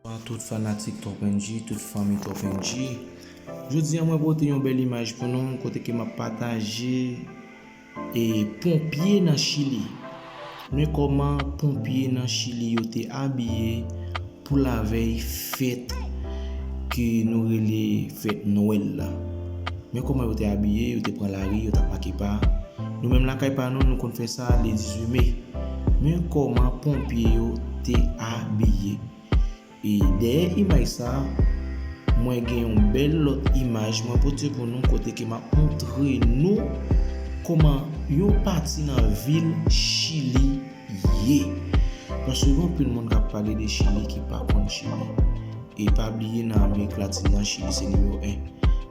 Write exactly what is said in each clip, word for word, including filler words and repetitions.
Tout fanatik Top N G, tout fanmi Top N G. Jodi a mwen pote yon bèl imaj pou nou kote ke m ap pataje e ponpye nan Chili. Men kòman ponpye nan Chili yo te abiye pou lavèy fèt ke nou rele fèt Nwèl la. Men kòman yo te abiye, yo te pran lari, yo t ap make pa. Nou menm lakay pa nou, nou konn fè sa le dizuit me. Men kòman ponpye yo te abiye. E dèyè imaj sa, mwen gen yon bèl lòt imaj mwen pote pou nou kote ke m ap montre nou kòman yon pati nan vil Chili ye. Paske gen anpil moun k ap pale de Chili ki pa konn Chili. E pa bliye nan Amerik Latin nan, Chili se nimewo en.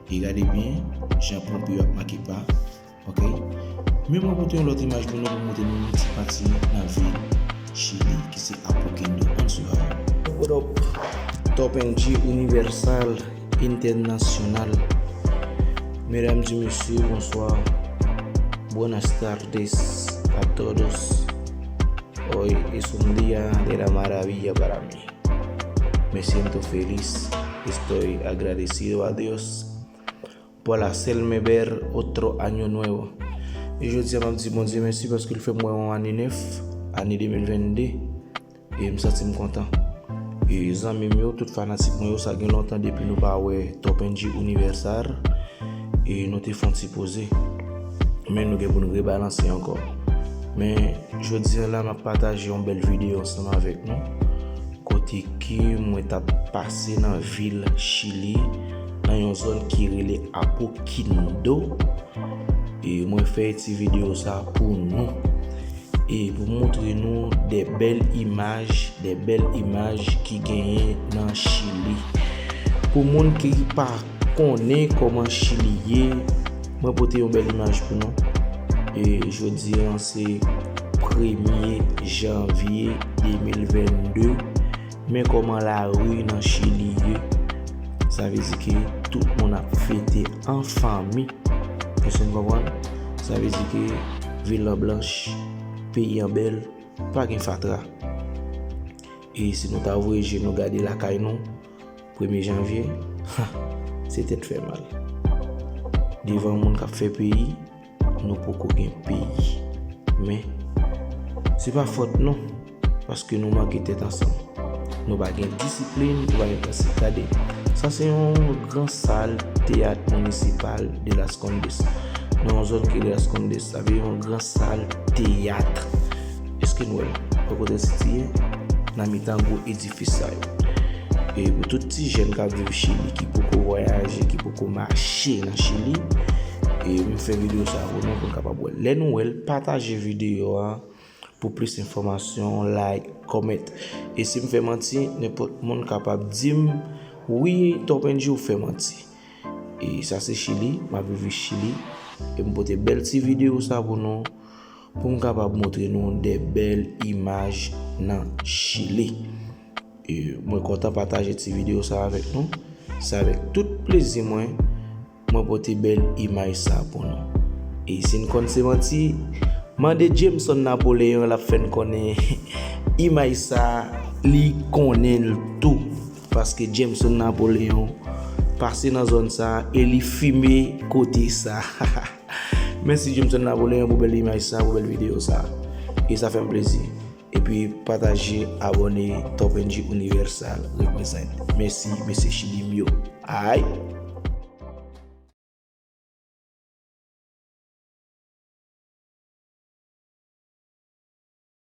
E gade byen, jan ponpye yo ap make pa. Ok. Men mwen pote yon lòt imaj pou nou pou montre nou yon ti pati nan vil Chili ki se Apoquindo. Ann swiv avè m. What up? Top N G Universal International. Mesdames et messieurs, bonsoir. Buenas tardes a todos. Hoy es un día de la maravilla para mí. Me siento feliz. Estoy agradecido a Dios por hacerme ver otro año nuevo. E jodi a m ap di Bondye mèsi paske l fè m wè yon ane nèf, ane de mil vennde, e m santi m kontan. E zanmi m yo, tout fanatik mwen yo, sa gen lontan depi nou pa wè Top N G Universal, e nou te fè yon ti poze. Men nou gen pou n rebalanse ankò. Men jodi a la, m ap pataje yon bèl videyo ansanm avèk nou. Kote ke mwen t ap pase nan vil Chili, nan yon zòn ki rele Apoquindo. E mwen fè ti videyo sa pou nou. E pou montre nou de bèl imaj, de bèl imaj ki genyen nan Chili. Pou moun ki pa konnen kòman Chili ye, mwen pote yon bèl imaj pou nou. E jodi a se premye janvye de mil vennde. Men kòman lari nan Chili ye. Sa vle di ke tout moun ap fete an fanmi. Èske n konprann? Sa vle di ke vil lan blanch, peyi an bèl, pa gen fatra. E si nou ta voye je nou gade lakay nou, premye janvye, ha, se tèt fè mal. Devan moun k ap fè peyi, nou poko gen peyi. Men, se pa fòt nou, paske nou manke tèt ansanm. Nou pa gen disiplin, nou pa gen prensip. Gade, sa se yon gran sal teyat minisipal de Las Condes. Nan yon zòn ki rele Las Condes, sa vle yon gran sal teyat. Èske n wè l? Wè kote l sitiye? Nan mitan gwo edifis sa yo. E pou tout ti jèn k ap viv Chili, ki poko vwayaje, ki poko mache nan Chili, e m fè videyo sa pou nou, pou n kapab wè l. Lè nou wè l, pataje videyo a pou plis enfòmasyon, like, comment. E si m fè manti, nenpòt moun kapab di m, wi, Top N G ou fè manti. E sa se Chili, m ap viv Chili. E m pote bèl ti videyo sa pou nou, pou m kapab montre nou de bèl imaj nan Chili. E mwen kontan pataje ti videyo sa avèk nou. Se avèk tout plezi mwen, mwen pote bèl imaj sa pou nou. E si n konn se manti, mande Jameson Napoleon, l ap fè n konnen imaj sa, li konnen l tou. Paske Jameson Napoleon pase nan zòn sa e li fime kote sa. Mèsi Jameson Napoleon pou bèl imaj sa, pou bèl videyo sa. E sa fè m plezi. Epi pataje, abòne, Top N G Universal represent. Mèsi, mesye Chili m yo. Ay!